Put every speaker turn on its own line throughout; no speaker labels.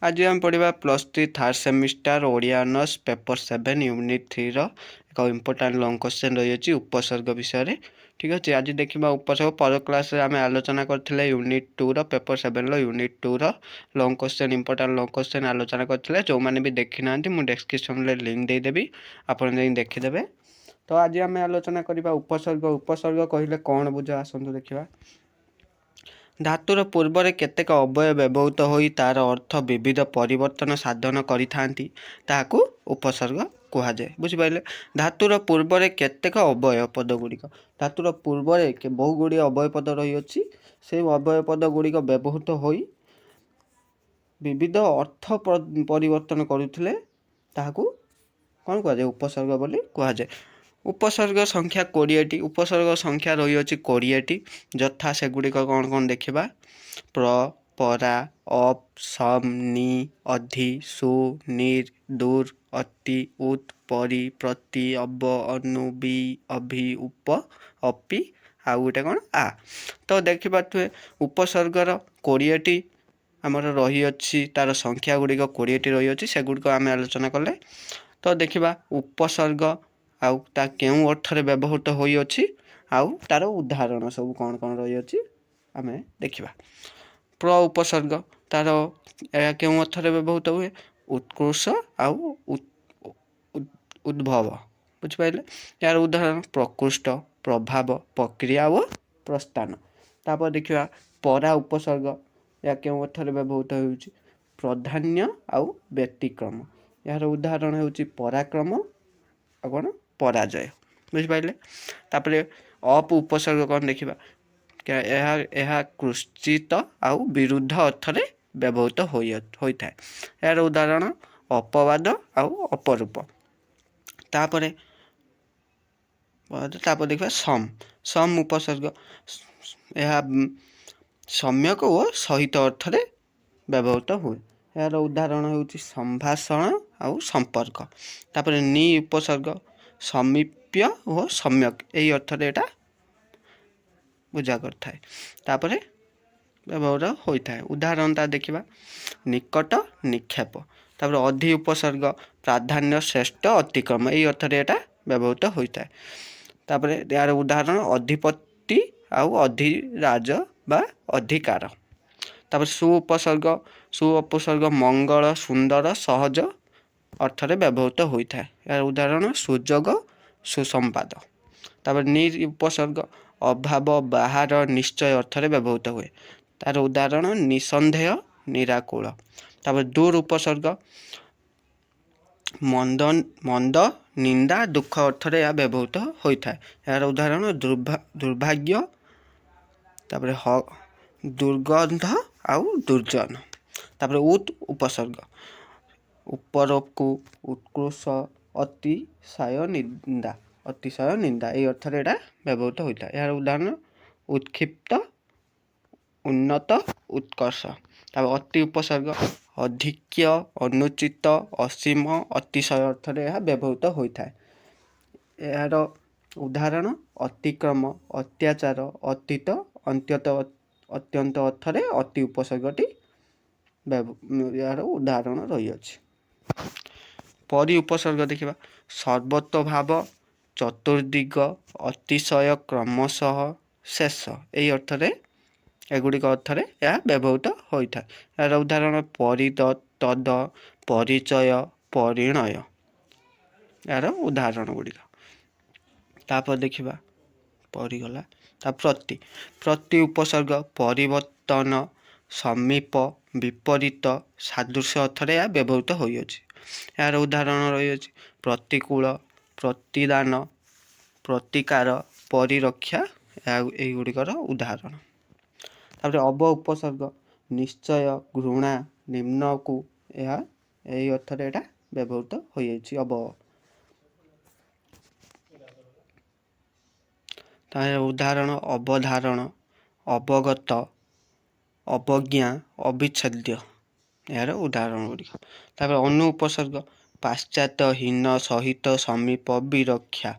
ଆଜି ଆମେ ପଢ଼ିବା +3 third semester Odia honours paper 7 unit 3ର ଏକ ଇମ୍ପୋର୍ଟାଣ୍ଟ ଲଙ୍ଗ କ୍ୱେଶ୍ଚନ୍ ରହିଅଛି ଉପସର୍ଗ ବିଷୟରେ। ଠିକ୍ ଅଛି, ଆଜି ଦେଖିବା ଉପସର୍ଗ। ପର କ୍ଲାସ୍ରେ ଆମେ ଆଲୋଚନା କରିଥିଲେ ୟୁନିଟ୍ 2ର, ପେପର 7ର ୟୁନିଟ୍ 2ର long question, important long question ଆଲୋଚନା କରିଥିଲେ। ଯେଉଁମାନେ ବି ଦେଖିନାହାନ୍ତି, ମୁଁ ଡେସ୍କ୍ରିପସନ୍ରେ ଲିଙ୍କ୍ ଦେଇଦେବି, ଆପଣ ଯାଇ ଦେଖିଦେବେ। ତ ଆଜି ଆମେ ଆଲୋଚନା କରିବା ଉପସର୍ଗ। ଉପସର୍ଗ କହିଲେ କ'ଣ ବୁଝ, ଆସନ୍ତୁ ଦେଖିବା। ଧାତୁର ପୂର୍ବରେ କେତେକ ଅବ୍ୟୟ ବ୍ୟବହୃତ ହୋଇ ତାର ଅର୍ଥ ବିବିଧ ପରିବର୍ତ୍ତନ ସାଧନ କରିଥାନ୍ତି, ତାହାକୁ ଉପସର୍ଗ କୁହାଯାଏ। ବୁଝିପାରିଲେ? ଧାତୁର ପୂର୍ବରେ କେତେକ ଅବ୍ୟୟ ପଦ ଗୁଡ଼ିକ, ଧାତୁର ପୂର୍ବରେ ବହୁ ଗୁଡ଼ିଏ ଅବ୍ୟୟ ପଦ ରହିଅଛି, ସେଇ ଅବ୍ୟୟ ପଦ ଗୁଡ଼ିକ ବ୍ୟବହୃତ ହୋଇ ବିବିଧ ଅର୍ଥ ପରିବର୍ତ୍ତନ କରୁଥିଲେ ତାହାକୁ କ'ଣ କୁହାଯାଏ? ଉପସର୍ଗ ବୋଲି କୁହାଯାଏ। ଉପସର୍ଗ ସଂଖ୍ୟା 20ଟି। ଉପସର୍ଗ ସଂଖ୍ୟା ରହିଅଛି 20ଟି। ଯଥା ସେଗୁଡ଼ିକ କ'ଣ କ'ଣ ଦେଖିବା। ପ୍ର, ପରା, ଅପ୍, ସମ୍, ନି, ଅଧି, ସୁ, ନିର୍, ଦୁର୍, ଅତି, ଉତ୍, ପରି, ପ୍ରତି, ଅବ, ଅନୁ, ବି, ଅଭି, ଉପ, ଅପି, ଆଉ ଗୋଟେ କ'ଣ ଆ। ତ ଦେଖିପାରୁଥିବେ, ଉପସର୍ଗର 20ଟି ଆମର ରହିଅଛି, ତାର ସଂଖ୍ୟା ଗୁଡ଼ିକ 20ଟି ରହିଅଛି, ସେଗୁଡ଼ିକ ଆମେ ଆଲୋଚନା କଲେ। ତ ଦେଖିବା ଉପସର୍ଗ ଆଉ ତା କେଉଁ ଅର୍ଥରେ ବ୍ୟବହୃତ ହୋଇଅଛି ଆଉ ତାର ଉଦାହରଣ ସବୁ କ'ଣ କ'ଣ ରହିଅଛି ଆମେ ଦେଖିବା। ପ୍ର ଉପସର୍ଗ, ତାର ଏହା କେଉଁ ଅର୍ଥରେ ବ୍ୟବହୃତ ହୁଏ? ଉତ୍କର୍ଷ ଆଉ ଉଦ୍ଭବ। ବୁଝିପାରିଲେ? ଏହାର ଉଦାହରଣ ପ୍ରକୃଷ୍ଟ, ପ୍ରଭାବ, ପ୍ରକ୍ରିୟା ଓ ପ୍ରସ୍ଥାନ। ତାପରେ ଦେଖିବା ପରା ଉପସର୍ଗ, ଏହା କେଉଁ ଅର୍ଥରେ ବ୍ୟବହୃତ ହେଉଛି? ପ୍ରାଧାନ୍ୟ ଆଉ ବ୍ୟତିକ୍ରମ। ଏହାର ଉଦାହରଣ ହେଉଛି ପରାକ୍ରମ ଆଉ କ'ଣ ପରାଜୟ। ବୁଝିପାରିଲେ? ତାପରେ ଅପ୍ ଉପସର୍ଗ କ'ଣ ଦେଖିବା। ଏହା କୃଷିତ ଆଉ ବିରୁଦ୍ଧ ଅର୍ଥରେ ବ୍ୟବହୃତ ହୋଇଥାଏ। ଏହାର ଉଦାହରଣ ଅପବାଦ ଆଉ ଅପରୂପ। ତାପରେ ଦେଖିବା ସମ୍। ସମ୍ ଉପସର୍ଗ, ଏହା ସମ୍ୟକ ଓ ସହିତ ଅର୍ଥରେ ବ୍ୟବହୃତ ହୁଏ। ଏହାର ଉଦାହରଣ ହେଉଛି ସମ୍ଭାଷଣ ଆଉ ସମ୍ପର୍କ। ତାପରେ ନି ଉପସର୍ଗ, ସମୀପ୍ୟ ଓ ସମ୍ୟକ, ଏହି ଅର୍ଥରେ ଏଇଟା ବୁଝା କରିଥାଏ। ତାପରେ ବ୍ୟବହାର ହୋଇଥାଏ। ଉଦାହରଣଟା ଦେଖିବା ନିକଟ, ନିକ୍ଷେପ। ତାପରେ ଅଧି ଉପସର୍ଗ, ପ୍ରାଧାନ୍ୟ, ଶ୍ରେଷ୍ଠ, ଅତିକ୍ରମ, ଏହି ଅର୍ଥରେ ଏଇଟା ବ୍ୟବହୃତ ହୋଇଥାଏ। ତାପରେ ଏହାର ଉଦାହରଣ ଅଧିପତି ଆଉ ଅଧିରାଜ ବା ଅଧିକାର। ତାପରେ ସୁ ଉପସର୍ଗ, ସୁ ଉପସର୍ଗ ମଙ୍ଗଳ, ସୁନ୍ଦର, ସହଜ ଅର୍ଥରେ ବ୍ୟବହୃତ ହୋଇଥାଏ। ଏହାର ଉଦାହରଣ ସୁଯୋଗ, ସୁସମ୍ବାଦ। ତାପରେ ନିର୍ ଉପସର୍ଗ, ଅଭାବ, ବାହାର, ନିଶ୍ଚୟ ଅର୍ଥରେ ବ୍ୟବହୃତ ହୁଏ। ତାର ଉଦାହରଣ ନିଃସନ୍ଦେହ, ନିରାକୁଳ। ତାପରେ ଦୁର୍ ଉପସର୍ଗ, ମନ୍ଦ, ମନ୍ଦ, ନିନ୍ଦା, ଦୁଃଖ ଅର୍ଥରେ ଏହା ବ୍ୟବହୃତ ହୋଇଥାଏ। ଏହାର ଉଦାହରଣ ଦୁର୍ଭାଗ୍ୟ, ତାପରେ ଦୁର୍ଗନ୍ଧ ଆଉ ଦୁର୍ଜନ। ତାପରେ ଉତ୍ ଉପସର୍ଗ, ଉପରକୁ, ଉତ୍କୃଷ୍ଟ, ଅତିଶୟ ନିନ୍ଦା, ଅତିଶୟ ନିନ୍ଦା, ଏହି ଅର୍ଥରେ ଏଇଟା ବ୍ୟବହୃତ ହୋଇଥାଏ। ଏହାର ଉଦାହରଣ ଉତ୍କ୍ଷିପ୍ତ, ଉନ୍ନତ, ଉତ୍କର୍ଷ। ତାପରେ ଅତି ଉପସର୍ଗ, ଅଧିକ୍ୟ, ଅନୁଚିତ, ଅସୀମ, ଅତିଶୟ ଅର୍ଥରେ ଏହା ବ୍ୟବହୃତ ହୋଇଥାଏ। ଏହାର ଉଦାହରଣ ଅତିକ୍ରମ, ଅତ୍ୟାଚାର, ଅତୀତ, ଅତ୍ୟନ୍ତ, ଅତ୍ୟନ୍ତ ଅର୍ଥରେ ଅତି ଉପସର୍ଗଟି ଏହାର ଉଦାହରଣ ରହିଅଛି। ପରି ଉପସର୍ଗ ଦେଖିବା। ସର୍ବତ୍ୱଭାବ, ଚତୁର୍ଦିଗ, ଅତିଶୟ, କ୍ରମଶଃ, ଶେଷ, ଏହି ଅର୍ଥରେ, ଏଗୁଡ଼ିକ ଅର୍ଥରେ ଏହା ବ୍ୟବହୃତ ହୋଇଥାଏ। ଏହାର ଉଦାହରଣ ପରିଦ, ତଦ, ପରିଚୟ, ପରିଣୟ, ଏହାର ଉଦାହରଣ ଗୁଡ଼ିକ। ତାପରେ ଦେଖିବା ପରିଗଲା। ତା ପ୍ରତି, ପ୍ରତି ଉପସର୍ଗ, ପରିବର୍ତ୍ତନ, ସମୀପ, ବିପରୀତ, ସାଦୃଶ୍ୟ ଅର୍ଥରେ ଏହା ବ୍ୟବହୃତ ହୋଇଅଛି। ଏହାର ଉଦାହରଣ ରହିଅଛି ପ୍ରତିକୂଳ, ପ୍ରତିଦାନ, ପ୍ରତିକାର, ପରିରକ୍ଷା, ଏହା ଏଇଗୁଡ଼ିକର ଉଦାହରଣ। ତାପରେ ଅବ ଉପସର୍ଗ, ନିଶ୍ଚୟ, ଘୃଣା, ନିମ୍ନକୁ, ଏହା ଏହି ଅର୍ଥରେ ଏଇଟା ବ୍ୟବହୃତ ହୋଇଅଛି ଅବ। ତାର ଉଦାହରଣ ଅବଧାରଣ, ଅବଗତ, ଅବଜ୍ଞା, ଅବିଚ୍ଛେଦ୍ୟ, ଏହାର ଉଦାହରଣ ଗୁଡ଼ିକ। ତାପରେ ଅନୁ ଉପସର୍ଗ, ପାଶ୍ଚାତ୍ୟ, ହୀନ, ସହିତ, ସମୀପ, ବିରକ୍ଷା,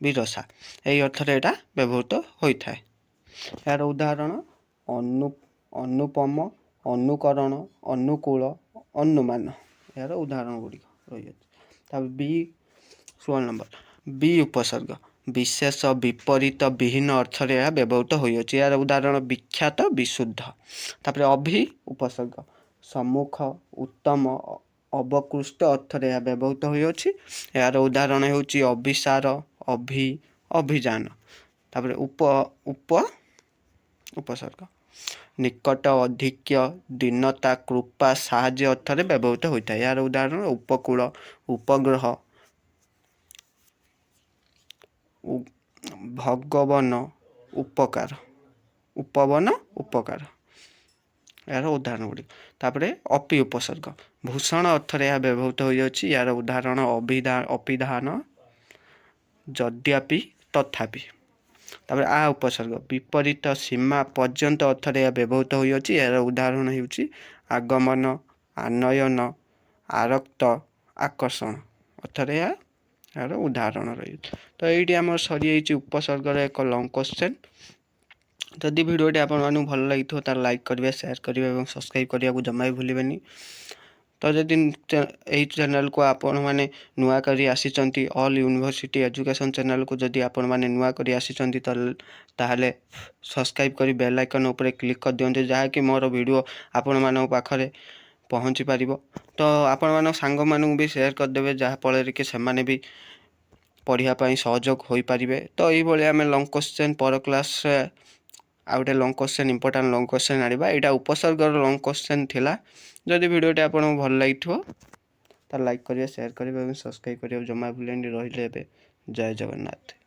ବିରସା, ଏହି ଅର୍ଥରେ ଏଇଟା ବ୍ୟବହୃତ ହୋଇଥାଏ। ଏହାର ଉଦାହରଣ ଅନୁପମ, ଅନୁକରଣ, ଅନୁକୂଳ, ଅନୁମାନ ଏହାର ଉଦାହରଣ ଗୁଡ଼ିକ ରହିଅଛି। ତାପରେ ବି, 16 ନମ୍ବର, ବି ଉପସର୍ଗ। ବିଶେଷ, ବିପରୀତ, ବିହୀନ ଅର୍ଥରେ ଏହା ବ୍ୟବହୃତ ହୋଇଅଛି। ଏହାର ଉଦାହରଣ ବିଖ୍ୟାତ, ବିଶୁଦ୍ଧ। ତାପରେ ଅଭି ଉପସର୍ଗ। ସମ୍ମୁଖ, ଉତ୍ତମ, ଅବକୃଷ୍ଟ ଅର୍ଥରେ ଏହା ବ୍ୟବହୃତ ହୋଇଅଛି। ଏହାର ଉଦାହରଣ ହେଉଛି ଅଭିସାର, ଅଭି, ଅଭିଯାନ। ତାପରେ ଉପ, ଉପ ଉପସର୍ଗ। ନିକଟ, ଅଧିକ୍ୟ, ଦୀନତା, କୃପା, ସାହାଯ୍ୟ ଅର୍ଥରେ ବ୍ୟବହୃତ ହୋଇଥାଏ। ଏହାର ଉଦାହରଣ ଉପକୂଳ, ଉପଗ୍ରହ, ଭଗବନ, ଉପକାର, ଉପବନ, ଉପକାର ଏହାର ଉଦାହରଣ ଗୁଡ଼ିକ। ତାପରେ ଅପି ଉପସର୍ଗ। ଭୂଷଣ ଅର୍ଥରେ ଏହା ବ୍ୟବହୃତ ହୋଇଅଛି। ଏହାର ଉଦାହରଣ ଅଭିଧାନ, ଯଦ୍ୟପି, ତଥାପି। ତାପରେ ଆ ଉପସର୍ଗ। ବିପରୀତ, ସୀମା, ପର୍ଯ୍ୟନ୍ତ ଅର୍ଥରେ ଏହା ବ୍ୟବହୃତ ହୋଇଅଛି। ଏହାର ଉଦାହରଣ ହେଉଛି ଆଗମନ, ଆନୟନ, ଆରକ୍ତ, ଆକର୍ଷଣ ଅର୍ଥରେ ଏହା ଏହାର ଉଦାହରଣ ରହିଛି। ତ ଏଇଠି ଆମର ସରିଯାଇଛି ଉପସର୍ଗର ଏକ ଲଙ୍ଗ କ୍ୱେଶ୍ଚେନ୍। ଯଦି ଭିଡ଼ିଓଟି ଆପଣମାନଙ୍କୁ ଭଲ ଲାଗିଥିବ, ତାହେଲେ ଲାଇକ୍ କରିବେ, ସେୟାର କରିବେ ଏବଂ ସବସ୍କ୍ରାଇବ୍ କରିବାକୁ ଜମା ବି ଭୁଲିବେନି। ତ ଯଦି ଏଇ ଚ୍ୟାନେଲକୁ ଆପଣମାନେ ନୂଆ କରି ଆସିଛନ୍ତି, ଅଲ୍ ୟୁନିଭର୍ସିଟି ଏଜୁକେସନ୍ ଚ୍ୟାନେଲକୁ ଯଦି ଆପଣମାନେ ନୂଆ କରି ଆସିଛନ୍ତି, ତାହେଲେ ସବସ୍କ୍ରାଇବ୍ କରି ବେଲ୍ ଆଇକନ୍ ଉପରେ କ୍ଲିକ୍ କରିଦିଅନ୍ତୁ, ଯାହାକି ମୋର ଭିଡ଼ିଓ ଆପଣମାନଙ୍କ ପାଖରେ ପହଞ୍ଚି ପାରିବ। ତ ଆପଣମାନଙ୍କ ସାଙ୍ଗମାନଙ୍କୁ ବି ସେୟାର କରିଦେବେ, ଯାହାଫଳରେ କି ସେମାନେ ବି ପଢ଼ିବା ପାଇଁ ସହଯୋଗ ହୋଇପାରିବେ। ତ ଏଇଭଳି ଆମେ ଲଙ୍ଗ କ୍ୱେଶ୍ଚେନ୍ ପର କ୍ଲାସ୍ରେ ଆଉ ଗୋଟେ long question, important long question ଆଣିବା। ଏଇଟା ଉପସର୍ଗର ଲଙ୍ଗ କ୍ୱେଶ୍ଚେନ୍ ଥିଲା। ଯଦି ଭିଡ଼ିଓଟି ଆପଣଙ୍କୁ ଭଲ ଲାଗିଥିବ, ତାହେଲେ ଲାଇକ୍ କରିବେ, ସେୟାର କରିବେ ଏବଂ ସବସ୍କ୍ରାଇବ୍ କରିବାକୁ ଜମା ଭୁଲିବେନି। ରହିଲେ ଏବେ, ଜୟ ଜଗନ୍ନାଥ।